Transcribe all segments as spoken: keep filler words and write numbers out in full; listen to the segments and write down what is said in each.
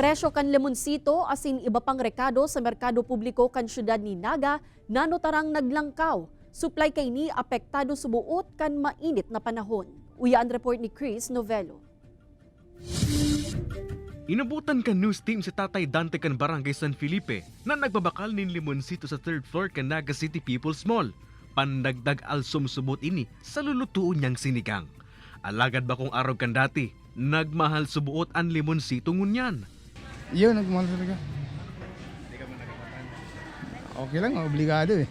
Presyo kan limonsito asin iba pang rekado sa merkado publiko kan siyudad nin Naga nanutarang naglangkaw. Supply kaini apektado suboot kan mainit na panahon. Uya an report ni Chris Novello. Inabotan kan news team si Tatay Dante kan Barangay San Felipe na nagbabakal nin limonsito sa third floor kan Naga City People's Mall. Pandagdag alsom suboot ini sa lulutoon niyang sinigang. Alagad bakong arog kan dati, nagmahal suboot an limonsito ngunyan. Iyo, nagmahal talaga. Okay lang, obligado eh.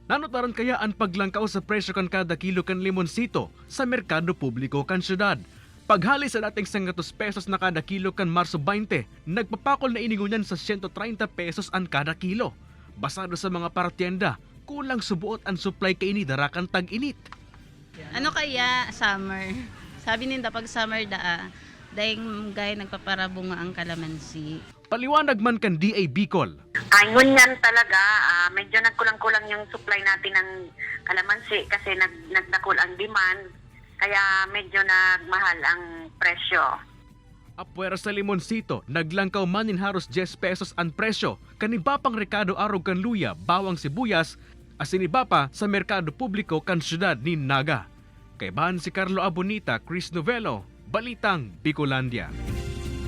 Nanutaran kaya an paglangkaw sa presyo kan kada kilo kan limonsito sa merkado publiko kan syudad? Paghali sa dating sanggatos pesos na kada kilo kan Marso baynte, nagpapakol na ini ngunyan sa siyento treinta pesos an kada kilo. Basado sa mga paratyenda, kulang suboot an supply kaini dara kan tag-init. Ano kaya summer? Sabi ninda pag summer daa, daing gay nagpaparabunga ang kalamansi. Paliwanag man kan D A Bicol. Ay, ngunyan talaga, ah, medyo nagkulang-kulang yung supply natin ng kalamansi kasi nag, nagdakul ang demand, kaya medyo nagmahal ang presyo. Apwera sa limonsito, naglangkaw man nin haros dyes pesos an presyo kan iba pang rekado arog kan luya, bawang, sibuyas, asin iba pa sa merkado publiko kan syudad nin Naga. Kaibahan si Carlo Abonita, Chris Novello, Balitang Bicolandia.